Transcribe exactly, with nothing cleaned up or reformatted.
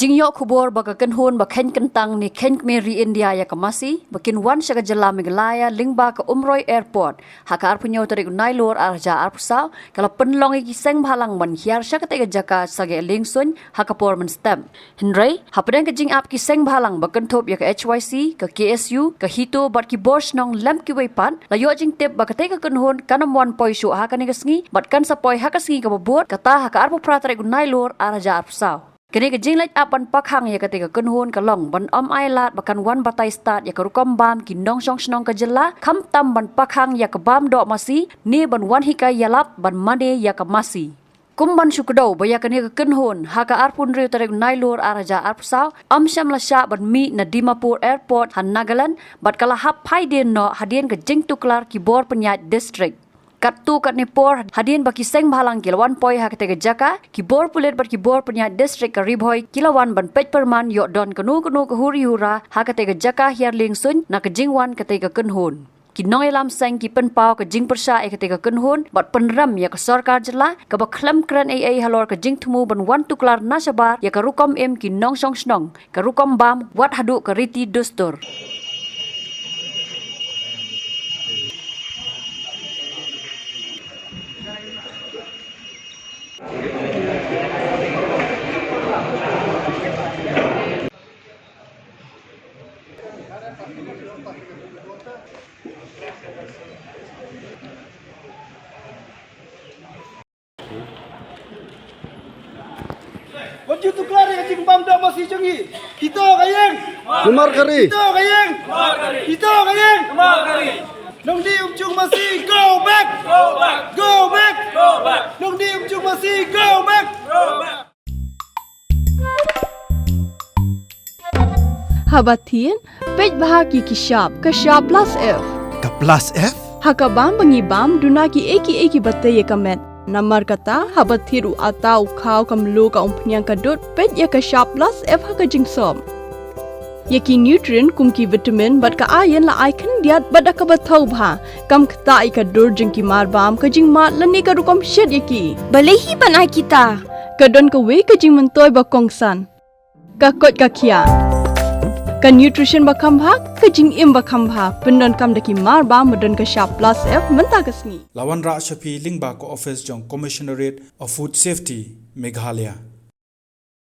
Jingïoh khubor ba ka kynhun ba kheiñ kyntang ne kheiñ kmie ri India ïa ka masi ba kin wan sha ka jylla Meghalaya lyngba ka Umroi Airport ha ka arphew hynñiew tarik u Nailur ar hajar arphew saw ka la pynlong ïa ki seng bhalang ban hiar sha katei ka jaka sha ka lieng suiñ ha ka por mynstep. Hynrei hapdeng ka jingap ki seng bhalang ba kynthup ïa ka H Y C, ka K S U, ka HITO bad ki bor shnong lem kiwei pat, la ïoh jingtip ba katei ka kynhun kan ym wan poi shuh ha kane ka sngi bad kan sa poi ha ka sngi kaba bud, kata ha ka arphew phra tarik u Nailur ar hajar arphew saw. Kane ka jingleit ap ban pakhang ïa katei ka kynhun ka long ban ym ailad ba kan wan batai stad ïa ka rukom bam ki nongshong shnong ka jylla, khamtam ban pakhang ïa ka bam doh masi ne ban wan hikai ïalap ban mane ïa ka masi. Kum ban shu kdew ba ïa kane ka kynhun ha ka arphew hynriew tarik u Nailur ar hajar arphew saw ym shym la shah ban mih na Dimapur Airport ha Nagaland bad ka la hap phai dien noh hadien ka jingtuklar ki bor pynïaid district. Katto katne por hadien ba ki seng bhalang ki la wan poi ha katei ka jaka, ki bor pulit bad ki bor pynïaid district ka Ri Bhoi ki la wan ban peit pyrman ïoh don kano kano ka huri hura ha katei ka jaka hiar lieng suiñ na ka jingwan katei ka kynhun. Ki nongïalam seng ki pynpaw ka jingpyrshah ïa katei ka kynhun bad pynrem ïa ka sorkar jylla kaba khlem kren ei ei halor ka jingthmu ban wan tuklar na shabar ïa ka rukom im ki nongshong shnong, ka rukom bam wat haduh ka riti dustur. Wat ju tuklar ïa ka jingbam doh masi jong ngi. HITO ka ïeng. Namar ka ri. HITO ka ïeng. HITO ka ïeng. Nongdie um jung masi, go back. Go back. Nongdie um jung masi, go back. Haba thied, peit bha ïa ki shap, ka shap plus F. Ka plus F? Ha ka bam ba ngi bam, duna kiei kiei kiba tei ïa ka met. Namar kata, haba thied u atta, u khaw, ka mluh, ka umphniang, ka dud, peit ïa ka shap plus F ha ka jingsop. Ïa ki nutrient kum ki vitamin bad ka iron la ai khyndiat bad da kaba thaw bha. Kam ktah ïa ka dur jong ki marbam, ka jingmad lane ka rukom shet ïa ki. Balei hi ban ai kita? Ka don kawei ka jingmyntoi ba kongsan. Ka koit ka khiah. Ka nutrition ba kham bha, ka jingim ba kham bha. Pyndonkam da ki marbam ba don ka shap plus F mynta ka sngi. La wanrah sha phi lyngba ka office jong Commissionerate of Food Safety, Meghalaya.